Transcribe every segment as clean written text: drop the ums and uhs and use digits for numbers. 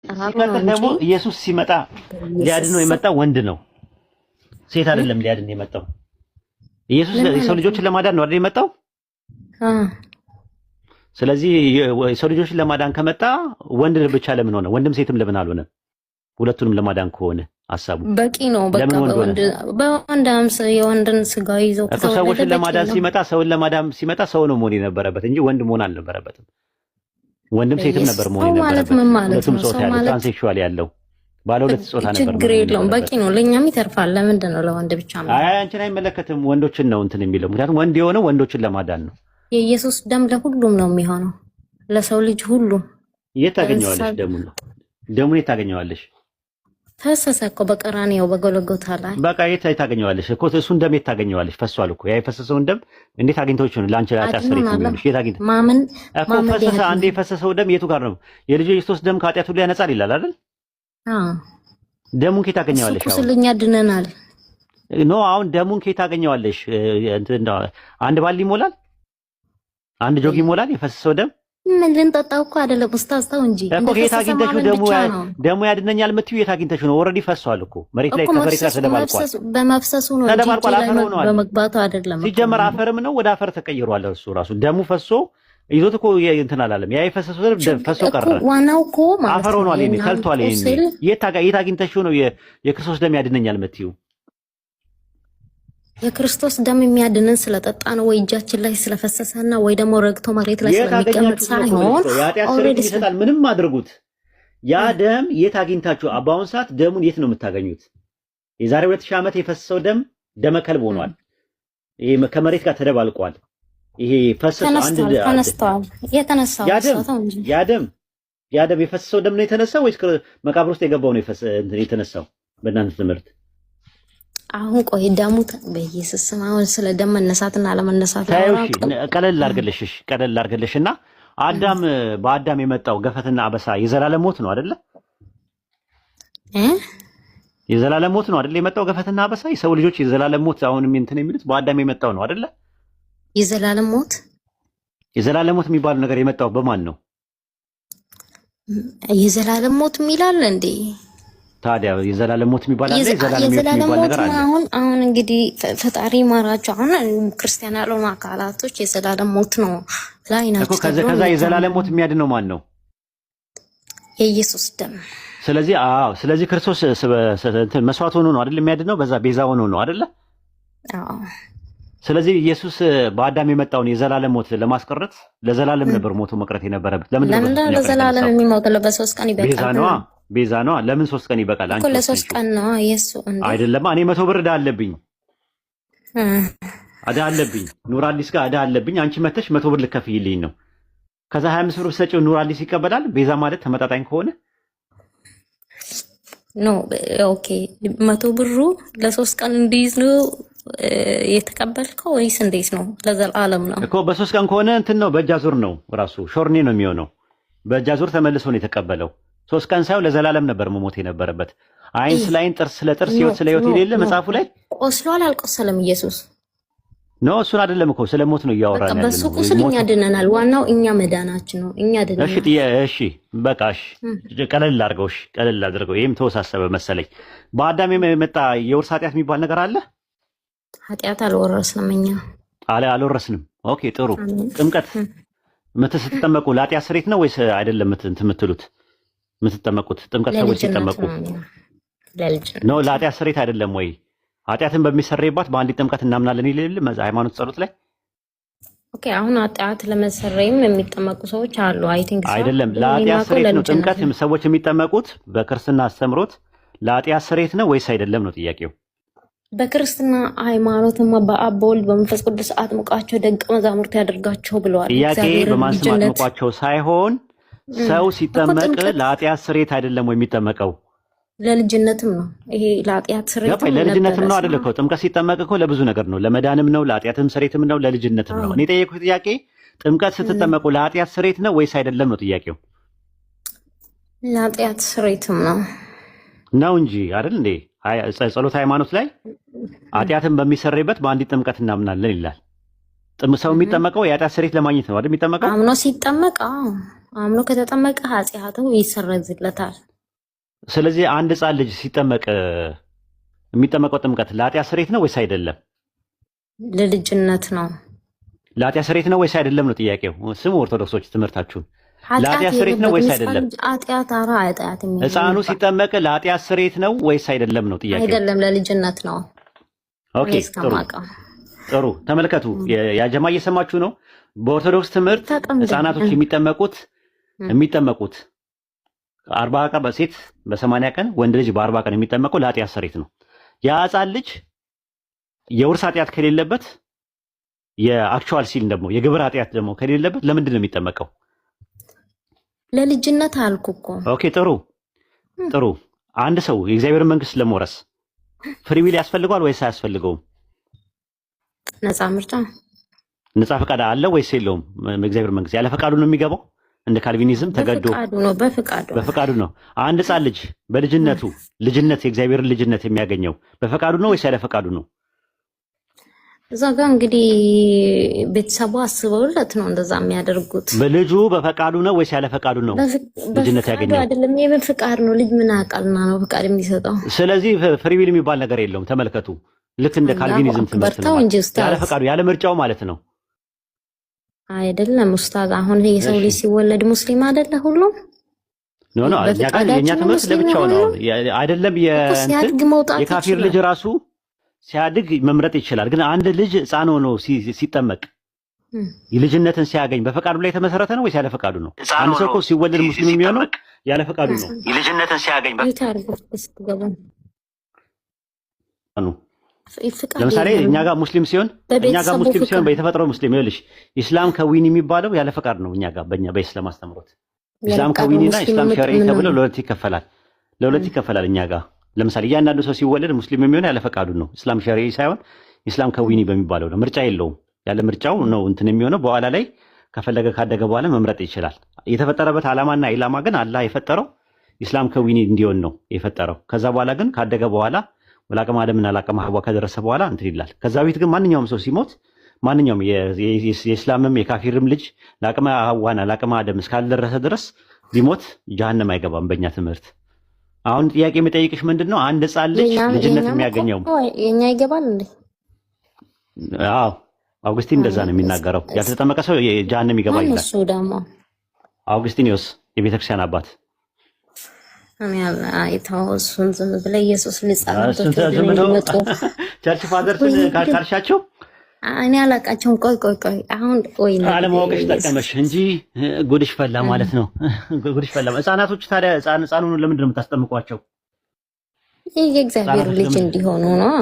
አብ ነው ሲቀጥል እንጂ ደግሞ ኢየሱስ ሲመጣ በኢየሱስ ሊያድነው ስም የመጣው ወንድ ነው፣ ሴት አይደለም ሊያድን የመጣው። ኢየሱስ ምን የሰው ማለት ነው? ልጆችን ለማዳን ነው አይደል የመጣው? አ ስለዚህ የሰው ልጆችን ለማዳን ከመጣ ወንድ ብቻ ለምን ሆነ? ወንድም ሴትም ለምን አልሆነ? ሁለቱንም ለማዳን ከሆነ ሀሳቡ በቂ ነው። በቃ ለምን ወንድ ሆነ? በወንድ የወንድን ስጋ ይዞ እኮ ከተወለደ ሰዎችን በቂ ለማዳን ነው። ሲመጣ ሰውን ለማዳን ሲመጣ ሰው ነው መሆን የነበረበት እንጂ ወንድ መሆን አልነበረበትም። ወንድም ሴትም በኢየሱስ ነበር መሆን ሰው ማለት የነበረበት። ምን ማለት ሁለቱም ነው? ጾታ ሰው ያለው ማለት transsexual ያለው ባለ ሁለት ጾታ ነበር ችግር መሆን የለውም። በቂ የነበረበት። ነው። ለእኛም ይተርፋል። ለምንድን ነው ለወንድ ብቻ አይ የሚሆነው? አንቺን አይመለከትም። ወንዶችን ነው እንትን የሚለው፣ ምክንያቱም ወንድ የሆነው ወንዶችን ለማዳን ነው። የኢየሱስ ደም ለሁሉም ነው የሚሆነው፣ ለሰው ልጅ ሁሉ፣ የት ለእንስሳ። ታገኘዋለሽ? ደሙን ነው ደሙን የት ታገኘዋለሽ? ፈሰሰ እኮ በቀራንዮው በጎልጎታ ላይ። በቃ የት ታገኘዋለሽ እኮ እሱን ደም የት ታገኘዋለሽ? ፈሷል እኮ። ያ የፈሰሰውን ደም እንዴት አግኝተውሽ ነው ለአንቺ ለኃጢአት ስርየት አድኖናል። የሚሆንሽ? የት አግኝተ ማመን እኮ ማመን ፈሰሰ። አንዴ ያድናል። የፈሰሰው ደም የቱ ጋር ነው? የልጁ የክርስቶስ ደም ከኃጢአት ሁሉ ያነጻል ይላል አይደል? አዎ ደሙን ከየት እሱ ታገኘዋለሽ? አሁን ቁስል እኛ ድነናል። No፣ አሁን ደሙን ከየት ታገኘዋለሽ? እንትን አንድ ባል ይሞላል፣ አንድ ጆግ ይሞላል የፈሰሰው ደም። ምን ልንጠጣው እኮ አይደለም ኡስታዝ፣ ተው እንጂ። እኮ ከየት እንደፈሰሰ አግኝተሽው ማመን ደሙ ብቻ ነው ደሙ ያድነኛል የምትይው የት አግኝተሽው ነው? Already ፈሷል እኮ መሬት ላይ እኮ። ከመሬት ጋር መፍሰሱ ተደባልቋል። መፍሰሱ በመፍሰሱ ነው እንጂ እጄ ተደባልቋል፣ ላይ አፈር ሆኗል። በመግባቱ አይደለም እኮ። ሲጀመር አፈርም ነው፣ ወደ አፈር ተቀይሯል። እሱ ራሱ ደሙ ፈሶ ይዞት እኮ እንትን አላለም። ያ የፈሰሰው ደም ፈሶ እኮ ቀረ፣ ዋናው እኮ ማለት አፈር ነው ሆኗል። ይሄኔ የእኛን ተልቷል። ይሄኔ ቁስል የት አግኝተሽው ነው የክርስቶስ ደም ያድነኛል የምትይው? የክርስቶስ ደም የሚያድንን ስለጠጣ ነው ወይ እጃችን ላይ ስለፈሰሰና ወይ ደግሞ ረግቶ መሬት ላይ የት ስለሚቀመጥ አገኛችሁት ነው እኮ ሳይሆን የምልሽ። የኃጢአት ስርየት already ይሰጣል። ምንም አድርጉት። ያ ደም የት አግኝታችሁ? በአሁን ሰዓት ደሙን የት ነው የምታገኙት? የዛሬ 2000 ዓመት የፈሰሰው ደም ደመ ከልብ ሆኗል። ይሄ ከመሬት ጋር ተደባልቋል። ይሄ ፈሰሰው አንድ ተነስቷል ተነስቷል። የተነሳው ያ ደም እሱ ተው እንጂ። ያ ደም የፈሰሰው ደም ነው የተነሳው ወይስ መቃብር ውስጥ የገባው ነው እንትን የተነሳው? በእናንተ ትምህርት አሁን ቆይ ደሙ በኢየሱስ ስም አሁን ስለ ደም መነሳትና አለመነሳት ታየው። ላውራ። እሺ ቀለል ላድርግልሽ፣ እሺ ቀለል ላድርግልሽ እና አዳም በአዳም የመጣው ገፈትና አበሳ የዘላለም ሞት ነው አይደለ? እ የዘላለም ሞት ነው አይደለ? የመጣው ገፈትና አበሳ የሰው ልጆች የዘላለም ሞት አሁንም እንትን የሚሉት በአዳም የመጣው ነው አይደለ? የዘላለም ሞት። የዘላለም ሞት የሚባለው ነገር የመጣው በማን ነው? የዘላለም ሞት የሚላል እንዴ? ታዲያ የዘላለም ሞት የሚባል አለ፣ የዘላለም ሕይወት የዘላለም የሚባል ሞት ነገር አለ። አሁን እንግዲህ ፈጣሪ ማራቸው። አሁን ክርስቲያን ያልሆኑ አካላቶች የዘላለም ሞት ነው ላይ እኮ ናቸው ከዛ ተብሎ ከዛ የዘላለም የሚታመነው። ሞት የሚያድነው ማን ነው? የኢየሱስ ደም። ስለዚህ አዎ፣ ስለዚህ ክርስቶስ እንትን መስዋዕት ሆኖ ነው አይደል የሚያድነው? በዛ ቤዛ ሆኖ ነው አይደለ? አዎ። ስለዚህ ኢየሱስ በአዳም የመጣውን የዘላለም ሞት ለማስቀረት ለዘላለም ነበር ሞቶ መቅረት የነበረበት። ለምንድን ነው ለምንድን ነው በሶስተኛው ቀን ለዘላለም የተነሳው? የሚሞተው? በ3 ቀን ቤዛ ይበቃል ነዋ፣ ነው ቤዛ ነዋ። ለምን 3 ቀን ይበቃል? እኮ አንቺ ለሶስት ወሰንሽው ቀን ነው የሱ እንዴ። አይደለማ። እኔ 100 ብር ዕዳ አለብኝ፣ ዕዳ አለብኝ፣ ኑር አዲስ ጋር ዕዳ አለብኝ። አንቺ መተሽ 100 ብር ልከፍይልኝ ነው። ከዛ 25 ብር ብትሰጪው ኑር አዲስ ይቀበላል? ቤዛ ማለት ተመጣጣኝ ከሆነ No, okay፣ 100 ብሩ ለ3 ቀን እንዲይዝ ነው የተቀበልከው ወይስ እንዴት ነው? ለዘላለም ነው? እኮ በ3 ቀን ከሆነ እንትን ነው፣ በእጅ አዙር ነው፣ ራሱ ሾርኔ ነው የሚሆነው። በእጅ አዙር ተመልሶ ነው የተቀበለው። 3 ቀን ሳይሆን ለዘላለም ነበር መሞት የነበረበት። አይን ስለ አይን፣ ጥርስ ስለ ጥርስ፣ No ህይወት ስለ ህይወት No የሌለ No መጽሐፉ ላይ። ቆስሏል አልቆሰለም ኢየሱስ? No፣ እሱን አይደለም እኮ፣ ስለ ሞት ነው በቃ እያወራን ያለ በሱ ነው። ቁስል ሞት እኛ ድነናል። ዋናው እኛ መዳናችን ነው። እኛ እሺ ድነናል። እሺ በቃ እሺ፣ ቀለል አድርገው፣ እሺ ቀለል አድርገው። ይሄም ተወሳሰበ መሰለኝ። በአዳም የመጣ የውርስ ኃጢአት የሚባል ነገር አለ? ኃጢአት አልወረስንም እኛ። አለ አልወረስንም። Okay ጥሩ። አሜን። ጥምቀት ስትጠመቁ ለኃጢአት ስርየት ነው ወይስ አይደለም? እንትን የምትሉት የምትጠመቁት ጥምቀት ሰዎች ለልጅነት ሲጠመቁ ነው። ለልጅነት ነው ነው። ለኃጢአት ስርየት አይደለም ወይ? ኃጢአትን በሚሰረይባት በአንዲት ጥምቀት እናምናለን ይል ሃይማኖት ጸሎት ላይ። Okay፣ አሁን ኃጢአት ለመሰረይም የሚጠመቁ ሰዎች አሉ። I think so አይደለም፣ ግን እኔ ለኃጢአት የማውቀው ስርየት ነው ለልጅነት ጥምቀት ነው። ሰዎች የሚጠመቁት በክርስትና አስተምሮት ለኃጢአት ስርየት ነው ወይስ አይደለም ነው ጥያቄው። በክርስትና ሃይማኖትማ በአብ በወልድ በመንፈስ ቅዱስ አጥምቃቸው ደቀ መዛሙርት ያደርጋቸው ብለዋል። ጥያቄ እግዚአብሔርን በማን ስም ልጅነት አጥምቋቸው ሳይሆን ሰው እኮ ሲጠመቅ ጥምቀት ለኃጢአት ስርየት አይደለም ወይ የሚጠመቀው? ለልጅነትም ነው። ይሄ ለኃጢአት ገባኝ። ስርየትም ለልጅነትም ነበረ ነው አይደል እኮ ጥምቀት ሲጠመቅ እኮ ለብዙ ነገር ነው። ለመዳንም ነው፣ ለኃጢአትም ስርየትም ነው፣ ለልጅነትም ነው። እኔ የጠየኩት ጥያቄ ጥምቀት ስትጠመቁ ለኃጢአት ስርየት ነው ወይስ አይደለም ነው ጥያቄው። ለኃጢአት ስርየትም ነው። ነው እንጂ አይደል እንዴ? ጸሎተ ሃይማኖት ላይ ኃጢአትን በሚሰረይበት በአንዲት ጥምቀት እናምናለን ይላል። ሰው የሚጠመቀው የኃጢአት ስርየት ለማግኘት ነው አይደል የሚጠመቀው? አምኖ ሲጠመቅ፣ አዎ አምኖ ከተጠመቀ ኃጢአቱ ይሰረዝለታል። ስለዚህ አንድ ህፃን ልጅ ሲጠመቅ የሚጠመቀው ጥምቀት ለኃጢአት ስርየት ነው ወይስ አይደለም? ለልጅነት ነው። ለኃጢአት ስርየት ነው ወይስ አይደለም ነው ጥያቄው። ስሙ ኦርቶዶክሶች ትምህርታችሁን። ኃጢአት ለኃጢአት ስርየት ነው የለበትም ወይስ ህፃን አይደለም? ልጅ ኃጢአት፣ ኧረ ኃጢአት ህፃኑ የሚባል ሲጠመቅ ለኃጢአት ስርየት ነው ወይስ አይደለም ነው ጥያቄው። አይደለም፣ ለልጅነት ነው። እኔ okay ጥሩ እስከማውቀው ጥሩ። ተመልከቱ፣ ያጀማ እየሰማችሁ ነው። በኦርቶዶክስ ትምህርት ተጠምደ ህፃናቶች የሚጠመቁት 40 ቀን በሴት በ80 ቀን ወንድ ልጅ በ40 ቀን የሚጠመቀው ለኃጢአት ስርየት ነው። ያ ህፃን ልጅ የውርስ ኃጢአት ከሌለበት የ actual sin ደግሞ የግብር ኃጢአት ደግሞ ከሌለበት ለምንድን ነው የሚጠመቀው? ለልጅነት አልኩ እኮ። okay ጥሩ ጥሩ። አንድ ሰው የእግዚአብሔር መንግስት ለመውረስ free will ያስፈልገዋል ወይስ አያስፈልገውም? ነፃ ምርጫ። ነፃ ፈቃድ አለ ወይስ የለውም? እግዚአብሔር መንግስት ያለ ፈቃዱ ነው የሚገባው? እንደ ካልቪኒዝም ተገዶ? በፍቃዱ ነው፣ በፍቃዱ። በፈቃዱ ነው። አንድ ህፃን ልጅ በልጅነቱ ልጅነት የእግዚአብሔርን ልጅነት የሚያገኘው በፈቃዱ ነው ወይስ ያለ ፈቃዱ ነው? እዛ ጋር እንግዲህ ቤተሰቡ አስበውለት ነው እንደዛ የሚያደርጉት። በልጁ በፈቃዱ ነው ወይስ ያለ ፈቃዱ ነው ልጅነት በፍቃዱ ያገኘው? አይደለም። የምን ፍቃድ ነው? ልጅ ምን አቃልና ነው ፍቃድ የሚሰጠው? ስለዚህ free will የሚባል ነገር የለውም። ተመልከቱ፣ ልክ እንደ አላሁ ካልቪኒዝም አክበር። ትምህርት ነው ተው ማለት እንጂ ያለ ኡስታዝ። ፈቃዱ ያለ ምርጫው ማለት ነው። አይደለም ኡስታዝ፣ አሁን የሰው ልጅ ሲወለድ ሙስሊም አይደለ ሁሉም? No no፣ እኛ ጋር የእኛ በፍቃዳችን ነው ትምህርት ሙስሊም ለብቻው ነው። የሆነው አይደለም እኮ። የእንትን ሲያድግ መውጣት የካፊር ልጅ ይችላል። ራሱ ሲያድግ መምረጥ ይችላል። ግን አንድ ልጅ ሕፃን ሆኖ ሲጠመቅ ልጅነትን ሲያገኝ በፈቃዱ ላይ የተመሰረተ ነው ወይስ ያለ ፈቃዱ ነው? አንድ ሰው እኮ ሲወለድ ሙስሊም የሚሆነው ያለ ፈቃዱ ነው። ልጅነትን ሲያገኝ የት አድርጎ ስትገባ ነው። ፍቃድ ለምሳሌ የለም። እኛ ጋር ሙስሊም ሲሆን እኛ ጋር በቤተሰቡ ሙስሊም ሲሆን ፍቃድ በተፈጥሮ ሙስሊም ይኸውልሽ፣ ኢስላም ከዊን የሚባለው ያለ ፈቃድ ነው። እኛ ጋር በእኛ በኢስላም አስተምሮት ያለ ኢስላም ፍቃድ ነው ከዊኒና ሙስሊም ኢስላም ሸርዒ ምን ተብሎ ለሁለት ይከፈላል። ለሁለት ይከፈላል። እኛ ጋር ለምሳሌ እያንዳንዱ ሰው ሲወለድ ሙስሊም የሚሆነው ያለ ፈቃዱ ነው። ኢስላም ሸርዒ ሳይሆን ኢስላም ከዊኒ በሚባለው ነው። ምርጫ የለውም። ያለ ምርጫው ነው እንትን የሚሆነው። በኋላ ላይ ከፈለገ ካደገ በኋላ መምረጥ ይችላል። የተፈጠረበት ዓላማና ኢላማ ግን አላህ የፈጠረው ኢስላም ከዊኒ እንዲሆን ነው የፈጠረው። ከዛ በኋላ ግን ካደገ በኋላ ወለአቅመ አደምና ለአቅመ ሐዋ ከደረሰ በኋላ እንትን ይላል። ከዛ በፊት ግን ማንኛውም ሰው ሲሞት ማንኛውም የእስላምም የካፊርም ልጅ ለአቅመ ሐዋና ለአቅመ አደም እስካልደረሰ ድረስ ቢሞት ጀሀነም አይገባም በእኛ ትምህርት። አሁን ጥያቄ የሚጠይቅሽ ምንድን ነው? አንድ ህፃን ልጅ ልጅነት የኛም እኮ የሚያገኘው የኛ ይገባል እንዴ? አዎ አውግስቲን እንደዛ ነው የሚናገረው። ያልተጠመቀ ሰው ጀሀነም ይገባል ማን ይላል። እሱ ደግሞ? አውግስቲኒዮስ የቤተክርስቲያን አባት። እኔ አይተው እሱን ዝም ብለህ ኢየሱስ እሱን ሊጻፍበት ወደ ዝም እኔ ብሎ ሊመጡ church fathers ን ካልሻቸው እኔ አላውቃቸውም። ቆይ ቆይ ቆይ አሁን ወይ አለማወቅሽ ኢየሱስ ጠቀመሽ እንጂ ጉድሽ ፈላ ማለት ነው። ጉድሽ ፈላ። ህፃናቶች ታዲያ ህፃኑን ለምንድን ነው የምታስጠምቋቸው? ይህ የእግዚአብሔር ህፃናቶች ልጅ ለምንድን እንዲሆኑ ነው።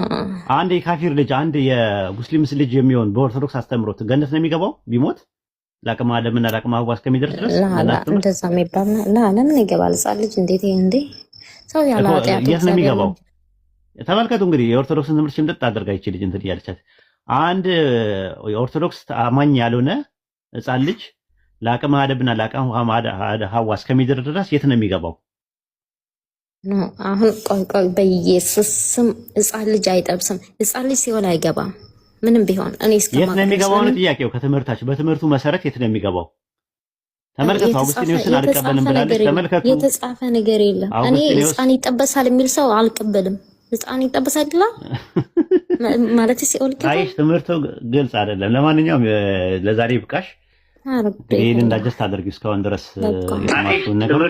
አንድ የካፊር ልጅ አንድ የሙስሊም ልጅ የሚሆን በኦርቶዶክስ አስተምሮት ገነት ነው የሚገባው ቢሞት ለአቅመ አደምና ለአቅመ ሐዋ እስከሚደርስ ድረስ ላ ላ በእናንተ ትምህርት? እንደዛ የሚባል ላ ለምን ይገባል? ህፃን ልጅ እንዴት እንዴ ሰው ያለ እኮ ኃጢአቱ የት ነው እግዚአብሔር የሚገባው? ተመልከቱ እንግዲህ የኦርቶዶክስን ትምህርት ሽምጥጥ አድርጋ ይቺ ልጅ እንትን እያለቻት አንድ የኦርቶዶክስ አማኝ ያልሆነ ህፃን ልጅ ለአቅመ አደምና ለአቅመ ሐዋ እስከሚደርስ ድረስ የት ነው የሚገባው? No አሁን ቆይ ቆይ፣ በኢየሱስ ስም ህፃን ልጅ አይጠብስም። ህፃን ልጅ ሲኦል አይገባም ምንም ቢሆን እኔ የት ነው እስከማውቅ ድረስ። የሚገባው ነው ለምን ጥያቄው። ከትምህርታችሁ በትምህርቱ መሰረት የት ነው የሚገባው? ተመልከቱ። የተጻፈ አውግስቲኒዮስን የተጻፈ አልቀበልም ብላለች። ነገር የለም። ተመልከቱ። የተጻፈ ነገር የለም። እኔ አውግስቲኒዮስ ህፃን ይጠበሳል የሚል ሰው አልቀበልም። ህፃን ይጠበሳል ይላል ማለት ሲኦል ይገባል። አይሽ ትምህርቱ ግልጽ አይደለም። ለማንኛውም ለዛሬ ይብቃሽ። አረቤ እንግዲህ ይህንን digest አድርጊው እስካሁን ድረስ በቃ የሰማችሁን ነገር።